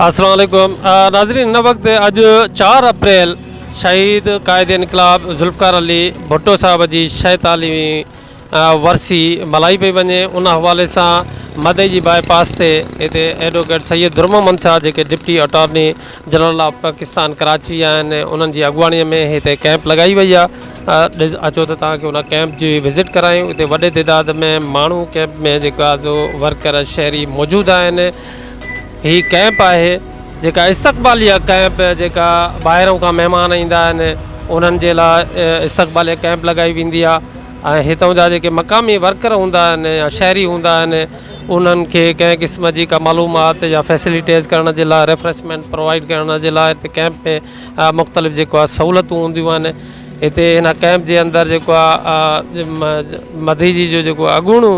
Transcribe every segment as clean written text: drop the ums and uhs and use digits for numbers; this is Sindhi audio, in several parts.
السلام عليڪم ناظرين هن وقت اڄ 4 اپريل شهيد قائد انقلاب ذوالفقار علي ڀٽو صاحب جي شهتاليوين ورسي ملهائي پئي وڃي ان حوالي سان مدئي جي باء پاس تي هتي ايڊووڪيٽ سيد درمحمد شاهه جيڪي deputy attorney general of Pakistan Karachi آهن انهن جي اڳواڻي ۾ هتي ڪئمپ لڳائي وئي آهي اچو ته توهان کي ان ڪئمپ جي وزٽ ڪرايون اتي وڏي تعداد ۾ ماڻهو ڪئمپ ۾ جيڪا جو ورڪر شهري موجود آهن هي ڪئمپ آهي جيڪا استقباليه ڪئمپ جيڪا ٻاهرون کان مهمان ايندا آهن انهن جي لاء استقباليه ڪئمپ لڳائي ويندي آهي ۽ هتان جا جيڪي مقامي ورڪر هوندا آهن يا شهري هوندا آهن انهن کي ڪنهن قسم جي ڪا معلومات يا فيسلٽيز ڪرڻ جي لاء ريفريشمينٽ پرووائيڊ ڪرڻ جي لاء هتي ڪئمپ ۾ مختلف جيڪو آهي سهولتون هونديون آهن هتي هن ڪئمپ جي اندر جيڪو آهي مديجي جو جيڪو اڳوڻو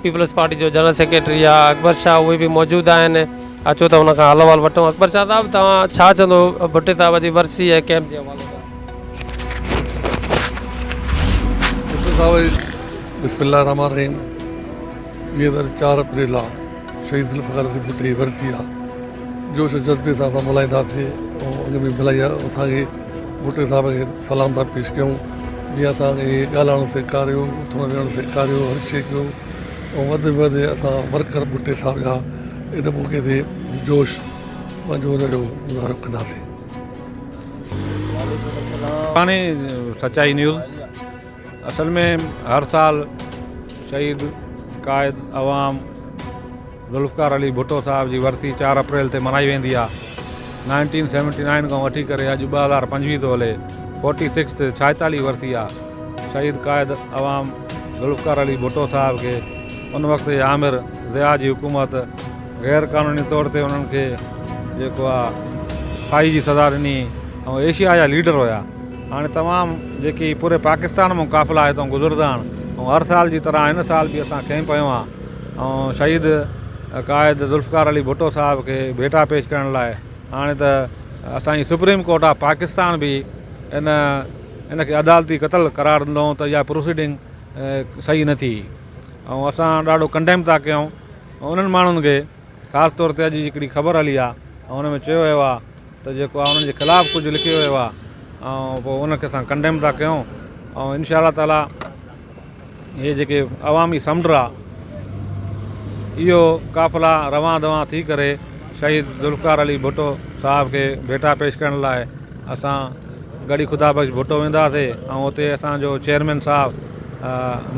پيپلز پارٽي جو جنرل سيڪريٽري آهي اڪبر شاهه اهي به موجود آهن اچو ته ان کان حال احوال وٺون اڪبر شاهه صاحب توهان ڇا چوندو ڀٽي صاحب جي ورسي ۽ ڪئمپ جي حوالي سان. ڀٽي صاحب جي بسم الله الرحمٰن الرحيم جيئن ته اڄ چار اپريل آ شهيد ذوالفقار علي ڀٽي جي ورسي آ جوش و جذبي سان اسان ملهائينداسين ۽ اڳ ۾ ملهائي آ اسان کي ڀٽي صاحب کي سلام ٿا پيش ڪيون جيئن اسان کي ڳالهائڻ سيکاريو اٿڻ ويهڻ سيکاريو هر شي ڪيو ۽ وڌ ۾ وڌ اسان ورڪر ڀٽي صاحب جا ان موقعي تي جوش پنهنجو ان جو مظاهرو ڪنداسين. پاڻي سچائي نيوز اصل ۾ هر سال شهيد قائد عوام ذوالفقار علي ڀٽو صاحب جي ورسي 4 اپريل تي ملهائي ويندي آهي 1979 کان وٺي ڪري اڄ 2025 ٿو هلي 46 تي 46 ورسي آهي شهيد قائد عوام ذوالفقار علي ڀٽو صاحب کي ان وقت جي آمر ضياء جي حڪومت غير قانوني طور تي انهن کي جيڪو آ ڦاهي جي سزا ڏني ۽ ايشيا جا ليڊر هيا هاڻي تمام جيڪي پوري پاڪستان مان قافلا هتان گذرندا آهن ۽ هر سال جي طرح هن سال به اسان کيم پيو آ ۽ شهيد قائد ذوالفقار علي ڀٽو صاحب کي ڀيٽا پيش ڪرڻ لاء هاڻي ته اسان جي سپريم ڪورٽ آف پاڪستان به ان ان کي عدالتي قتل قرار ڏنو ته اها پروسيڊنگ صحيح نه ٿي ۽ اسان ڏاڍو ڪنڊيم ٿا ڪيون انهن ماڻهن کي خاص طور تي اڄ جي هڪڙي خبر هلي آهي ۽ ان ۾ چيو ويو آهي ته جيڪو آهي انهن جي خلاف ڪجهه لکيو ويو آهي ۽ پوء ان کي اسان ڪنڊيم ٿا ڪيون ۽ انشاء الله تعاليٰ هي جيڪي عوامي سمنڊ آهي اهو قافلا روان دوان ٿي ڪري شهيد ذوالفقار علي ڀٽو صاحب کي ڀيٽا پيش ڪرڻ لاء اسان ڳڙهي خدا بخش ڀٽو وينداسي ۽ اتي اسان جو چيئرمين صاحب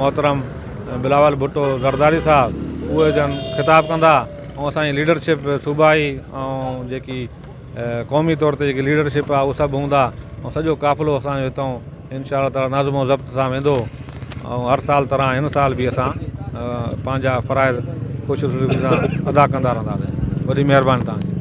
محترم بلاول ڀٽو زرداري صاحب اهي جن خطاب ڪندا ۽ اسان جي ليڊرشپ صوبائي ۽ جيڪي قومي طور تي جيڪي ليڊرشپ آهي اهو سڀ هوندا ۽ سڄو قافلو اسان جو هتان انشاء الله تعالي نظم و ضبط سان ويندو ۽ هر سال طرح هن سال به اسان پنهنجا فرائض خوش اسلوبي سان ادا ڪندا رهنداسين وڏي مهرباني توهان جي.